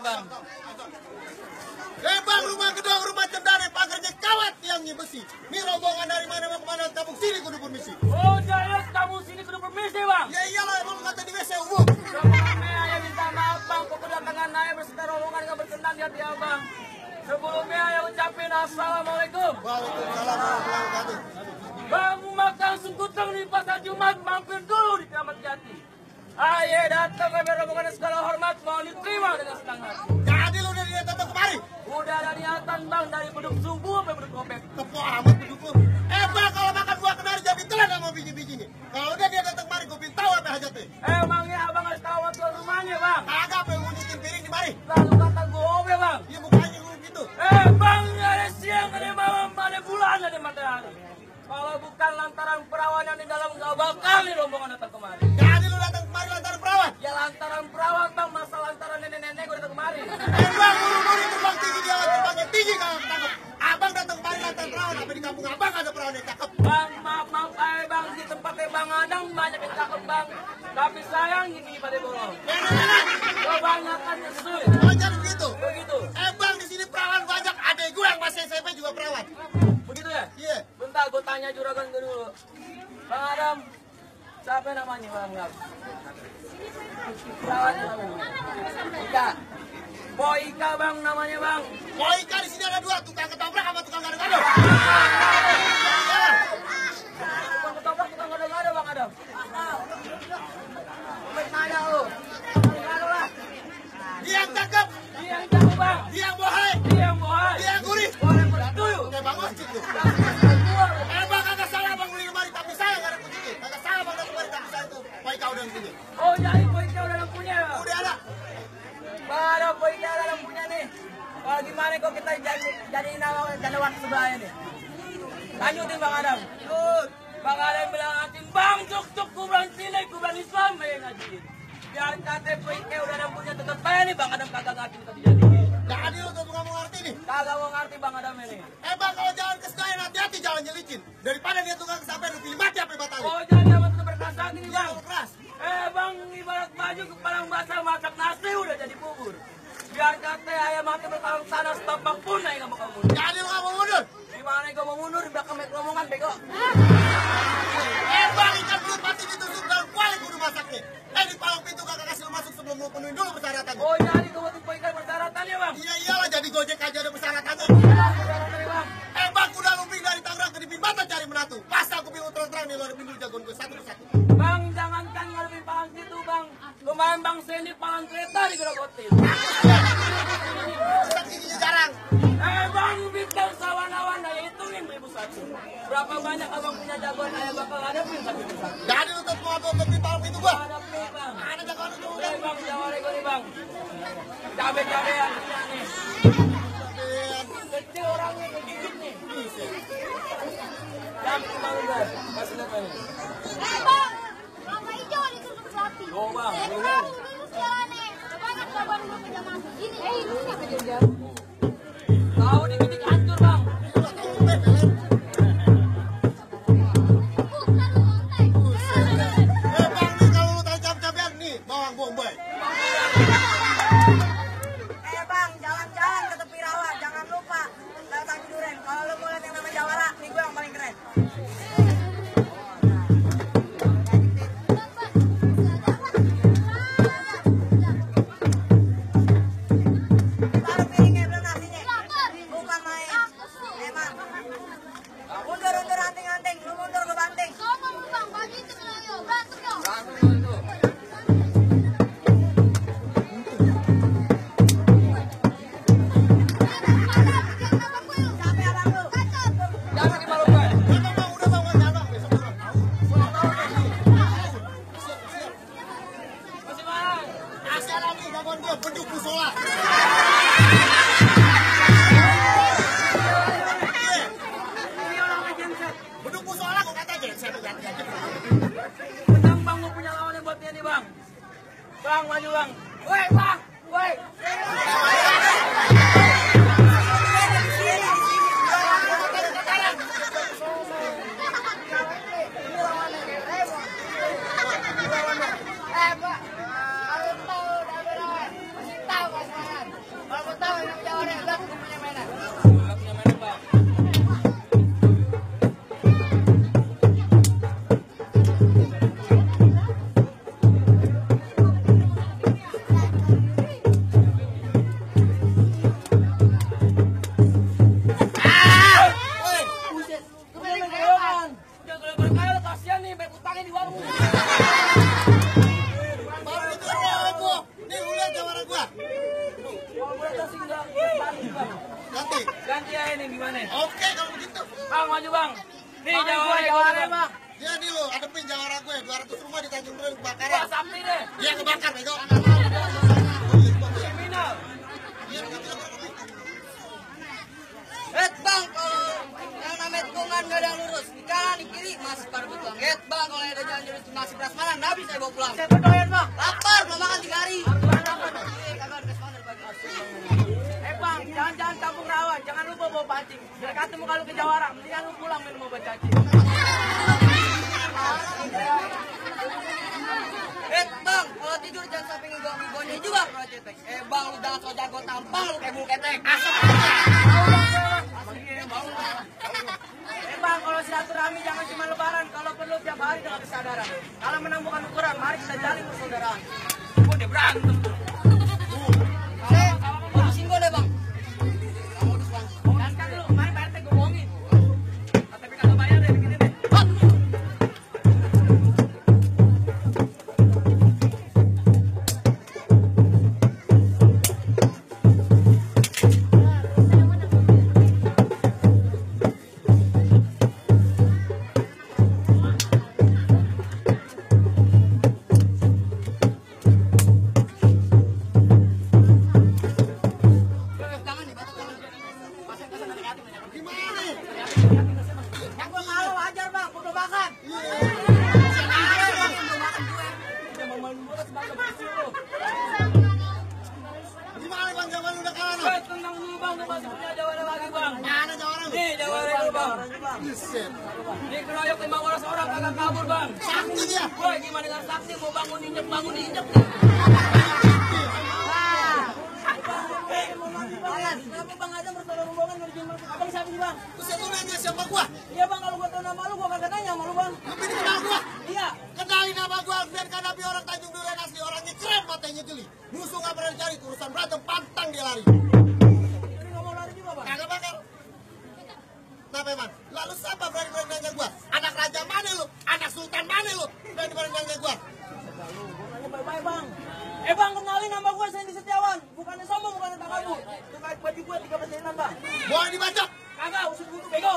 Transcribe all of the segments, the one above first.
bang. Bang, rumah gedung, rumah cendana, pagarnya kawat tiangnya besi. Ini rombongan dari mana mau kemana, kampung sini kudu permisi. Oh, jelas kamu sini kudu permisi bang. Ya iyalah, emang kata di WC umum. Sebelumnya ayah minta maaf bang, kedatangan ayah berserta rombongan yang berkenan di hati abang. Sebelumnya ayah ucapin assalamualaikum. Waalaikumsalam warahmatullahi wabarakatuh. Bang, makan sungkutang di pasar Jumat, mampir dulu di Keramat Jati. Ayah datang ke rombongan segala hormat, mau diterima dengan senang hati. Jadi lu udah datang kemari? Udah ada niatan bang, dari beduk subuh sampai beduk kopek. Tepo amat beduk lu. Bang, kalau makan buah kenari jadi telan sama biji-biji nih. Kalau udah dia datang kemari, gue pinta apa hajatnya. Emangnya abang harus tahu tuan rumahnya bang? Agak apa yang mau nyucin piring di mari? Lalu kata gue bang. Iya mukanya lu gitu. Bang, ada siang, ada malam, ada bulan, ada matahari. Kalau bukan lantaran perawan yang di dalam, gak bakal nih rombongan datang kemari. Jadi lu datang kemari lantaran perawan? Ya lantaran perawan bang, masa lantaran nenek-nenek gue datang kemari. Bang, buru-buru terbang tinggi dia, terbangnya tinggi kalau ketangkep. Abang datang kemari lantaran perawan, apa di kampung abang ada perawan yang cakep? Bang, maaf bang, di tempatnya Bang Adang banyak yang cakep bang. Tapi sayang ini pada borong. Kebanyakan nyesel. Oh, jadi begitu? Begitu. Bang, di sini perawan banyak. Adek gue yang masih SMP juga perawan. Begitu ya? Iya. Bentar, gue tanya juragan gue dulu. Bang Adam, siapa namanya Bang Adam? Perawan namanya? Ika. Boy Ika bang namanya bang. Boy Ika di sini ada dua, tukang ketoprak sama tukang gado-gado. Tukang ketoprak, tukang gado-gado Bang Adam. Bertanya lu. Gado lah. Dia yang cakep. Dia yang cakep bang. Dia yang bohai. Dia yang bohai. Dia yang gurih. Boleh bertuyu. Kayak Bang Ocit tuh. Bang, kagak salah bang beli kemari, tapi saya gak ada kuncinya. Kagak salah bang datang kemari, tapi saya tuh Boy Ika udah yang punya. Oh jadi Boy Ika udah yang punya ya? Udah ada. Bang Adam, Boy Ika udah yang punya nih. Kalau gimana kok kita jadi nama jadwal sebelahnya nih? Lanjutin Bang Adam. Bang Adam bilang anjing, bang cuk ku bilang sini, ku bilang Islam ya ngajiin. Biar KTP Ika udah ada punya tetep aja nih Bang Adam kagak ngerti kita dijadiin. Jadi lu tuh nggak mau ngerti nih. Kagak mau ngerti Bang Adam ini. Bang, kalau jalan ke Senayan hati-hati jalannya licin. Daripada dia tukang kesampean lu pilih mati apa batalin. Oh jadi amat tetep berkeras hati nih Bang. Keras. Bang, ibarat baju kepalang basah masak nasi udah jadi bubur. Biar kata ayam mati bertarung sana setapak pun aja gak bakal mundur. Jadi lu nggak mau mundur. Gimana gue mau mundur di belakang rombongan bego. Bang, ikan belut mati ditusuk dalam kuali kudu masaknya. Di palang pintu kagak kasih lu masuk sebelum lu penuhin dulu persyaratan. Oh jadi gue butuh ikan persyaratan ya Bang. Iya iyalah, jadi Gojek aja ada persyaratannya. Persyaratannya Bang. Bang, kuda lumping dari Tangerang ke Dipin Batam cari menatu. Pas aku bilang terang-terang nih, lu ada pintu jagoan gue satu persatu. Bang, jangankan ngarepin palang situ Bang. Lumayan Bang Sendi palang kereta digerogotin. Ustaz giginya jarang. Bang, bintang sawan-awan daya hitungin 1.001. Berapa banyak abang punya jagoan ayah bakal hadapin satu persatu. Jadi lu tuh mau tutup palang pintu gua. Hadapin Bang. Ada jagoan itu. Bang, jawab gue nih Bang. Cabe-cabean kita nih. Kecil orangnya kayak gigit nih. Cabe Bang gue. Kasih lihat ini. Bang, apa hijau ditutup sapi? Oh Bang. Bang, lurus jalannya. Banyak kabar udah punya masuk. Ini, lurus apa jauh? Tahu dikit hancur Bang. Bang, nih kalau lu tahu cabe-cabean nih, bawang bombay. Bang, jalan-jalan ke tepi rawa, jangan lupa datang ke Duren. Kalau lu mau lihat yang namanya Jawara, nih gue yang paling keren. Taruh piringnya belum nasinya, bukan main. Emang. Mundur anting-anting, lu mundur ke banting. Ngomong bang, bagi itu kena yo, berantem yo. Capek abang lu. Jangan di malu gue. Udah bang, jangan besok pulang. Masih mana? Asal lagi jagoan gua penduk musola. Penduk musola kok kata genset ganti-ganti. Bentar Bang, gue punya lawan yang buat dia nih Bang. Bang, maju Bang. Woi Bang, woi. Pak, harus tahu, masih tahu kan sekarang. nih gimana? Oke kalau begitu. Bang maju bang. Nih jawara bang. Dia nih lo, adepin jawara gue 200 rumah di Tanjung Priok Wah kebakaran. sapi deh. Dia kebakar bego. Kriminal. Bang, kalau yang namanya tikungan gak ada lurus, di kanan, di kiri, masih pada betul. Bang, kalau ada jalan jurus nasi prasmanan, nggak bisa bawa pulang. Saya berdoyan bang. Lapar, belum makan 3 hari. Kagak ada prasmanan pagi. Bang, jangan kampung rawa, jangan lupa bawa pancing. Biar ketemu kalau ke Jawara, mendingan lu pulang minum obat cacing. Bang, kalau tidur jangan sampai ngegoni juga kalau cetek. Bang, lu jangan so jago tampang, lu kayak bulu ketek. Bang, kalau silaturahmi jangan cuma lebaran, kalau perlu tiap hari dengan kesadaran. Kalau menemukan ukuran, mari kita jalin persaudaraan. Udah berantem tuh. Habisin gue deh bang. Jangan dulu, kemarin Pak RT gue bohongin. KTP kagak bayar deh, begini deh. Yang gue malu wajar bang, gue udah makan. Udah mau malu banget sebagai bersih lu. Gimana bang zaman udah kalah? Tenang dulu bang, gue masih punya jawara lagi bang. Mana jawara lu? Nih jawara lu bang. Buset. Nih keroyok 15 orang kagak kabur bang. Sakti dia. Woi gimana dengan saksi mau bangun injek Kenapa bang ada bersaudara rombongan dari Jember? Abang siapa sih bang? Terus itu nanya siapa gua? Iya bang, kalau gua tahu nama lu gua kagak nanya sama lu bang. Lu pilih kenal gua? Iya. Kenalin nama gua Alfian Kanapi, orang Tanjung Duren asli, orangnya keren, matanya jeli. Musuh nggak pernah dicari, urusan berantem pantang dia lari. Ini nggak mau lari juga bang. Kagak bakal. Kenapa emang? Lalu siapa berani-berani nanya gua? Anak raja mana lu? Anak sultan mana lu? Berani-berani nanya gua? Bye-bye bang. Bang, kenalin nama gua Sandy Setiawan. Bukannya sombong, bukannya tak kabur. Tukang baju gua 13 jahitan bang. Boleh dibacok? Kagak, usut gua tuh bego.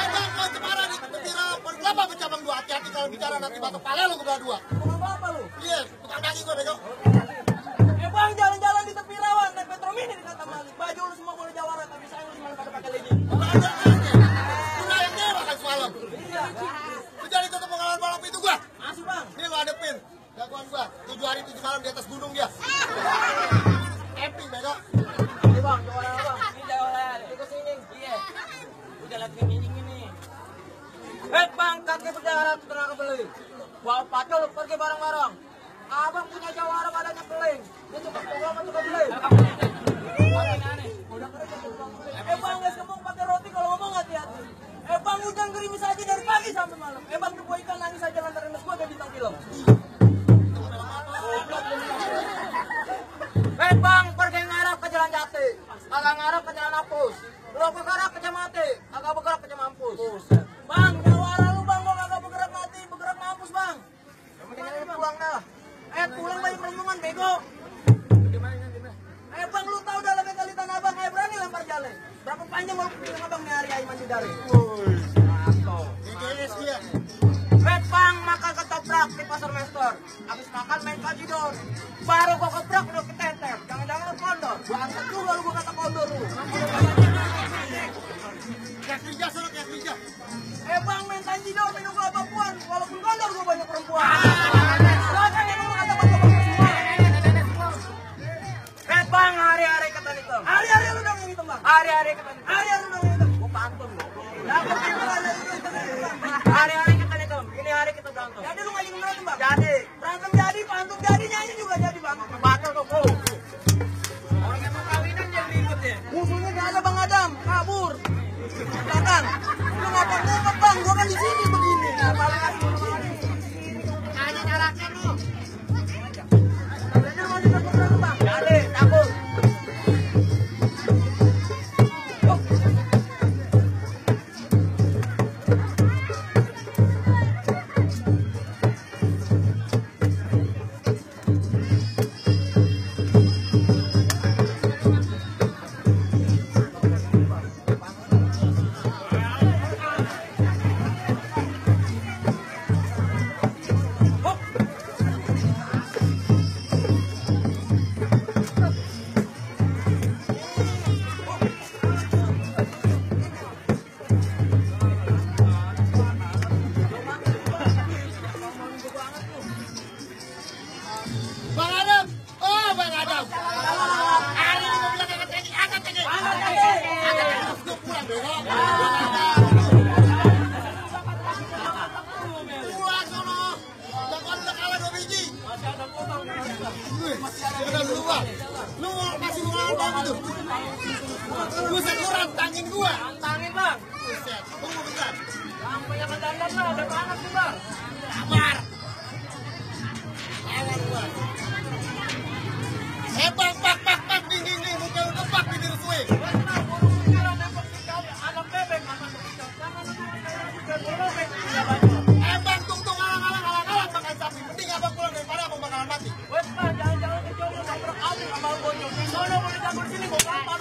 Bang, kau cemara di tebira berkelapa bercabang 2. Hati-hati kalau bicara nanti batok pala lu kebelah 2. Bukan apa lu? Iya, tukang daging gua bego. Bang, jalan-jalan di tepi rawan, naik Metro Mini di kata Malik. Baju lu semua boleh jawara, tapi saya lu cuma pada pakai legging. Udah yang dewa kan semalam. Iya. Lu jadi tetap pengalaman balap itu gua. Masuk bang. Ini lu hadepin. Jagoan gua, 7 hari 7 malam di atas gunung dia. Camping bego. Ini bang, jawara bang. Ini jawara, ikut sini. Iya. Udah latihan nyinying ini. Bang, kaki berjalan tenaga beli. Bawa pacul, pergi bareng-bareng. Abang punya jawara badannya keling. Dia suka pokok sama suka beli. Udah keren ya tukang beli. Bang, guys, kamu pakai roti kalau ngomong hati-hati. Bang, hujan gerimis aja dari pagi sampai malam. Bang, tuh ikan nangis aja lantaran mes gua ada bintang film. Bang, pergi ngarap ke jalan Jati. Agak ngarap ke jalan Apus. Lu bergerak ke Mati. Agak bergerak ke mampus. Bang, jawara lu bang, gua kagak bergerak mati, bergerak mampus bang. Mendingan pulang dah. Pulang banyak renungan bego. Bang, lu tahu dalamnya kali tanah abang, berani lempar jale. Berapa panjang mau bilang abang nih hari mandi dari? GGS dia. Bang, makan ketoprak di pasar Master. Habis makan main kajidor. Baru gua ketoprak udah keteter. Jangan-jangan lu kondor. Gua angkat dulu lu gua kata kondor lu. Kayak kerja suruh kayak kerja. Bang, main kajidor minum gua apapun. Walaupun kondor gua banyak perempuan. Jangan lu kata kondor semua. Bang, hari-hari ketan hitam. Hari-hari lu dong yang hitam bang. Hari-hari ketan hitam. Hari-hari lu dong yang hitam. Gua pantun lu. Hari-hari ketan hitam. Ini hari kita berantem. Jadi lu ngajin berantem bang? Jadi. Berantem jadi, pantun jadi, nyanyi juga jadi bang. Batal kok. Orang yang mau kawinan jadi ikut ya. Musuhnya gak ada bang Adam, kabur. Belakang. Lu ngapa ngumpet bang? Gua kan di sini begini. Nah, balik lagi. Hanya nyalakan lu. Katanya mau kita berantem bang. Jadi, kabur. gitu. Buset, lu rantangin gua. Tantangin bang. Buset, tunggu bentar. Yang banyak dandan lah, ada panas tuh bang. Sabar. Lawan gua. Bang, pak, ding, muka udah pak di diri suwe. Bang, tunggu, alang, makan sapi. Mending abang pulang daripada abang bakalan mati. Jangan kecoba, nabrak abis sama bonyok. Soalnya mau dicampur sini, mau kampar.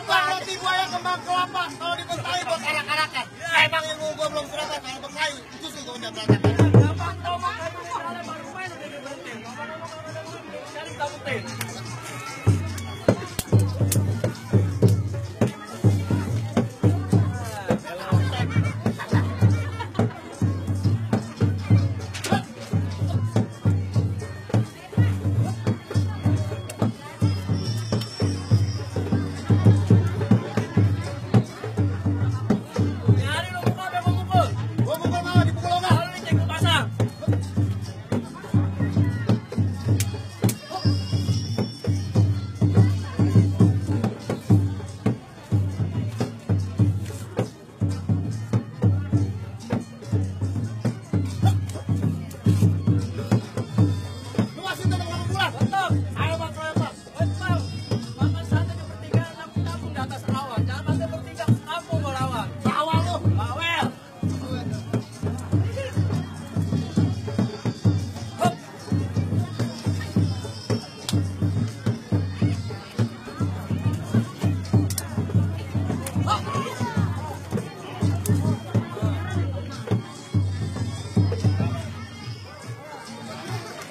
Bang, roti buaya kembang kelapa. Kalau dibentahin buat anak-anakan. Bang, ilmu gua belum seberapa. Kalau bentahin, justru gua udah berantakan. Gampang tau bang, baru main udah diberhentiin. Ngomong-ngomong udah cari takutin. Nyari lu muka, bebek mukul. Gua mukul mama dipukul enggak? Kalau ini cek lu pasang. Lu masih tetap ngomong pulang? Betul. Ayo bang, keroyok bang. Betul. Makan sate di pertigaan, kampung di atas awan. Jangan pakai pertigaan, kampung melawan. Bawang lu. Bawel. Hop.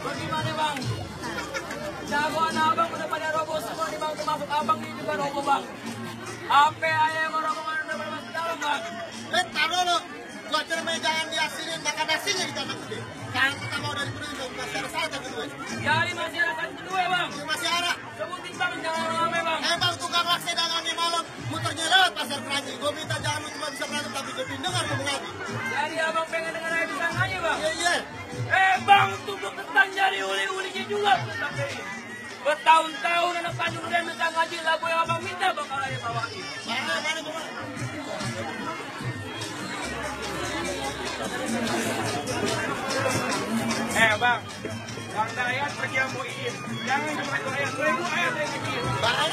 Bagaimana bang? Jagoan abang udah pada roboh semua nih bang, termasuk abang ini juga roboh bang. Apa aja yang rombongan udah pada masuk dalam bang? Taruh lu. Gua cermai jangan diasinin makan nasinya di tanah gede. Sekarang kita mau dari kedua juga masih ada satu kedua. Jadi masih ada satu kedua bang. Ini masih ada. Sebutin bang, jangan rame bang. Bang, tukang laksa dagang di malam muternya lewat pasar Keranji. Gua minta jangan lu cuma bisa berantem tapi gua dengar ngomong lagi. Jadi abang pengen denger aja bisa aja bang. Iya. Bang, tubuh ketan jadi uli-ulinya juga. Bertahun-tahun anak Tanjung dan minta ngaji lagu yang abang minta bakal aja bawain. Mana. Bang, Bang Dayat pergi sama Iin. Jangan cuma itu ayat, ayat lagi. Bang.